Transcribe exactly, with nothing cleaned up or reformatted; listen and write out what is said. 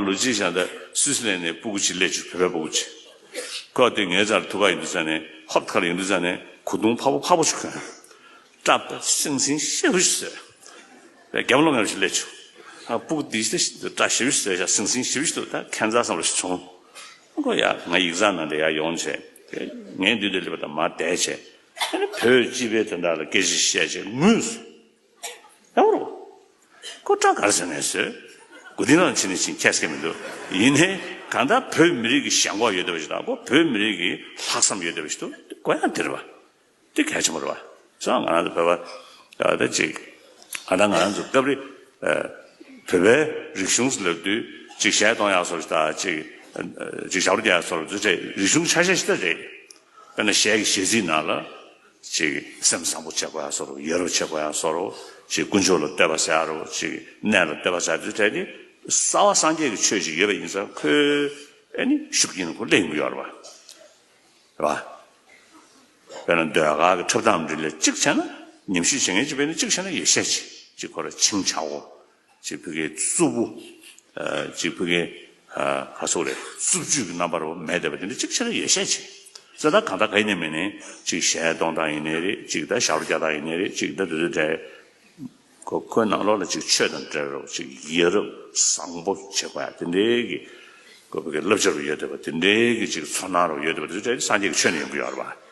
ལོ་གཅིག་བཞག་ད་སུད་སི་ལན་ནས་སྤུ་གུ་གཅིག་སླེབས་བྱུང་། བོད་པའི་སྤུ་གུ་གཅིག་ཁོ་དེ་ངའི་རྩར་ཐུག་ག་ཡོང་དུས་ཙ་ནས་ཧོབ་ཁ་ལ་ཡོང་དུས་ཙ་ནས་གོས་ཐུང་ཕག་པོ་ཕག་པོ་ཞིག་གོན། སྐྲ་པ་སིང་སིང་ཞེ་པོ་ཞིག་བཟོས། རྒྱབ་ལོགས་ངར་ཞིག་སླེབས་བྱུང་། ཨ་སྤུ་གུ་འདི་ཞིག་སྐྲ་ཞེ་པོ་ཞིག་བཟོས་བཞག་སིང་སིང་ཞེ་པོ་ཞིག་འདུག་ད་ཁྱད་མཚར་བསམ་བློ་ཞིག་བྱུང་། ཁོ་ཡ་ང་ཡིག་ཚང་ནང་དུ་ཡར་ཡོང་བྱས། ངའི་མདུན་དུ་སླེབས་པ་དང་མར་བསྡད་བྱས། ཨ་ནི་བོད་སྤྱི་པའི་དོན་དག་ལ་སྐད་ཆ་བཤད་བྱས་ངུས་སོང་། ཡག་པོ་རེད། ཁོ་སྐྲ་ག་རེ་ཟེར་ནས་བཟོས། མགོ་རྟིང་ནང་ཕྱིན་ནས་ཕྱིན་ཁྱད་སྐད་མི་འདུག་ཡིན་ནའི་གང་ལྟར་བོད་མི་རིགས་ཀྱི་ཞེན་ཁོག་ཡོད་བསྡད་པ་ཞིག་དང་ཁོ་བོད་མི་རིགས་ཀྱི་ལྷག་བསམ་ཡོད་བསྡད་པ་ཞིག་འདུག་དགོས་ཡག་དེ་རེད་པ། དེ་གལ་ཆེན་པོ་རེད་པ། སོང་ང་རང་ཚོ་བོད་པ་ད་ཅིག་ང་དང་ང་རང་ཚོ་སྐབས་རེ་བོད་པའི་རིག་གཞུང་ཟེར་ལབ་དུས་ཅིག་གཞས་གཏོང་ཡག་བཟོ་འདྲ་དང་ཅིག་ཅིག་ཞབས་བྲོ་རྒྱག་ཡག་བཟོ་འདྲ་ཚོ་རེད། རིག་གཞུང་ཆ་ཤས་ཤིག་ད་རེད། དཔེར་ན་གཞས་ཀྱི་གཞས་ཚིག་ནང་ལ། ཅིག་སེམས་བཟང་པོ་བྱེད་དགོས་ཡག་བཟོ་འདྲ། ཡ་རབས་བྱེད་དགོས་ཡག་བཟོ་འདྲ། ཅིག་དཀོན་མཆོག་ལ་བསྟོད་པ་ཟེར་ཡག་རེད། ཅིག་གནས་ལ་བསྟོད་པ་ཟེར་ཡག་དེ་གྲས་དེ་གསར་བ་སངས་རྒྱས་ཀྱི་ཆོས་ཤིག་ཡོད་པ་ཡིན་ཙང་ཁོའི་ཨེ་ནི་ཤུགས་རྐྱེན་ཁོ་སླེབས་ཡོང་གི་ཡོད་རེད་པ། རེད་པ། དཔེར་ན་ཟློས་གར་གྱི་འཁྲབ་སྟངས་འདི་ལ་གཅིག་བྱས་ན་ཉམས་ཞིབ་བྱེད་མཁན་གཅིག་བྱས་ན་གཅིག་བྱས་ན་ཡོད་ཤས་ཆེ། ཅིག་ཁོ་ར་ཆིང་ཆའོ། ཅིག་ཕ་གིའི་རྩུབ་པོ། ཨ་ཅིག་ཕ་གིའི་ཨ་ག་སོག་རེད། རྩུབ་སྤྱོད་ཀྱི་རྣམ་པ་རུ་མེད་བསྡད་པ་དེ་འདྲ་གཅིག་བྱས་ན་ཡོད་ཤས་ཆེ། ཙང་ད་གང་ལྟར་ག་ཡིན་ནའི་མིན་ནའི་ཅིག་གཞས་གཏོང་སྟངས་ཡིན་ནའི་རེད། ཅིག་ད་ཞབས་བྲོ་རྒྱག་སྟངས་ཡིན་ནའི་རེད། ཅིག་ད་དེ་ཚོ་འདྲ། ཁོ་ཁོའི་ནང་ལོགས་ལ་ཅིག་ཆོས་དང་འབྲེལ་རོགས། ཅིག་ཡ་རབས་བཟང་པོ་བྱེད་དགོས་ཡག་དེ་འདྲའི་གི་ཁོ་བོད་ཀྱི་བསླབ་བྱ་རུ་ཡོད་བསྡད་པ་དེ་འདྲའི་གི་ཅིག་ཚོར་སྣང་རུ་ཡོད་བསྡད་པ་དེ་ཚོ་སངས་རྒྱས་ཀྱི་ཆོས་ནས་ཡོང་གི་ཡོད་རེད་པ།